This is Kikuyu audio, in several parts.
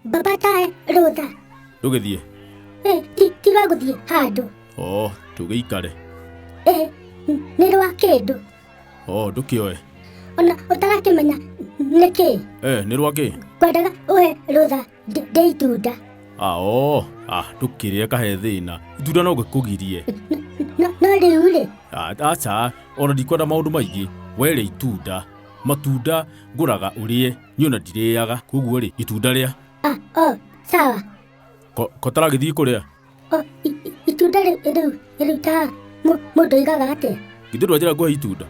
Baba tahe rũtha. Ndũgĩthiĩ? Eh, ti rwa gũthiĩ handũ. O, tũgĩikare. Eh, nĩ rwa kĩndũ. O, ndũkĩoe. Ona ũtarakĩmenya nĩ kĩ. Eh, nĩ rwa kĩ? Ngwendaga ũhe rũtha ndĩ itunda. Ah, o, ah, ndũkĩrĩe kahe thĩna. Itunda no ngĩkũgirie. No rĩu rĩ. Ah, aca, ona ndikwenda maũndũ maingĩ. Werĩa itunda. Matunda ngũraga ũrĩe, niĩ ona ndirĩaga. Koguo rĩ, itunda rĩa. Ah, oh, sawa. Ko taragĩthiĩ kũrĩa? Oh, itunda rĩu rĩu ta mũndũ oigaga atĩa? Githĩ ndwanjĩra ngũhe itunda?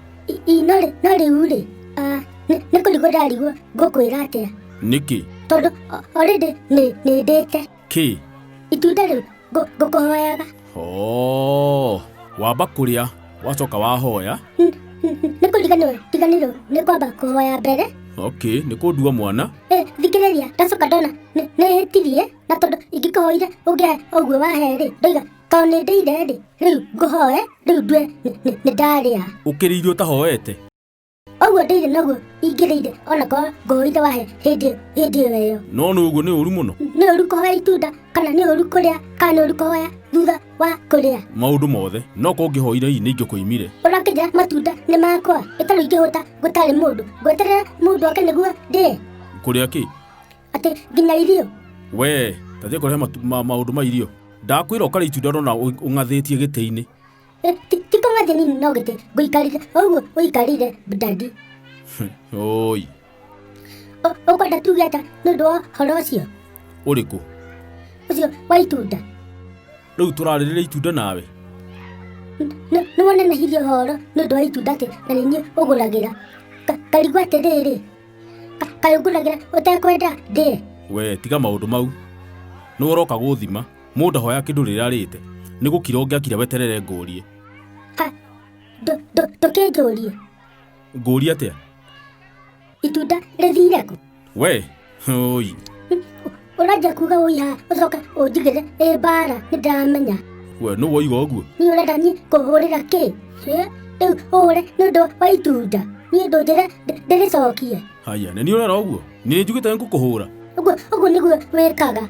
No rĩu rĩ, ah, nĩ kũrigwo ndarigwo ngũkwĩra atĩa? Nĩkĩ? Tondũ already nĩ ndĩte. Kĩ? Itunda rĩu ngũkũhoyaga. Oh, wamba kũrĩa wacoka wahoya. Nĩ kũriganĩrwo ndiganĩrwo nĩ kwamba kũhoya mbere. Okay, nĩ kũndua mwana. Eh, thikĩrĩria, ndacoka ndona nĩ hĩtirie, na tondũ ingĩkũhoire ũngĩhe ũguo wahe rĩ, ndoiga tondũ nĩ ndĩire rĩ, rĩu ngũhoe, rĩu ndue nĩ ndarĩa. Ũkĩrĩire ũtahoete? Ũguo ndĩire noguo ingĩrĩire onakorwo ngũhoire wahe hĩndĩ ĩyo ĩyo. No nĩ ũguo nĩ ũru mũno. Nĩ ũru kũhoya itunda kana nĩ ũru kũrĩa kana nĩ ũru kũhoya thutha wa kũrĩa. Maũndũ mothe no korwo ngĩhoire hihi nĩ ingĩkũimire. Ũrakĩnjĩra matunda nĩ makwa ĩtarĩ ingĩhũta gũtarĩ mũndũ ngweterera mũndũ oke nĩguo ndĩe. Kũrĩa kĩ? Atĩ nginya irio. We ta thiĩ kũrehe maũndũ ma irio. Ndakwĩra ũkarĩa itunda ndona ũng'athĩtie gĩtĩ-inĩ. Ti kũng'athia nini no gĩtĩ ngũikarire ũguo ũikarire dadi. Oi. Ũkwenda tuge atĩa nĩ ũndũ wa ũhoro ũcio? Ũrĩkũ? Ũcio wa itunda. Rĩu tũrarĩrĩria itunda nawe? Nĩ wonenehirie ũhoro nĩ ũndũ wa itunda atĩ na nĩ niĩ ũgũragĩra. Ngarigwo atĩrĩrĩ, kaĩ ũngũragĩra ũtekwenda ndĩe? We tiga maũndũ mau. Nĩ ũroka gũthima. Mũndũ ahoya kĩndũ rĩrĩa arĩte. Nĩ gũkira ũngĩakira weterere ngũrie. Ha, ndũkĩnjũrie. Ngũrie atĩa? Itunda rĩthire kũ? We, oi. Ũranjia kuga ũi haha ũcoka ũnjigĩre ĩ mbara nĩ ndĩramenya. We nũ woiga ũguo? Niĩ ũrenda niĩ kũhũrĩra kĩ? Rĩu ũhũre nĩ ũndũ wa itunda. Niĩ ndũnjĩre ndĩrĩcokie. Haya, nĩ niĩ ũrera ũguo? Nĩ njugĩte ngũkũhũra. Ũguo nĩguo wĩkaga.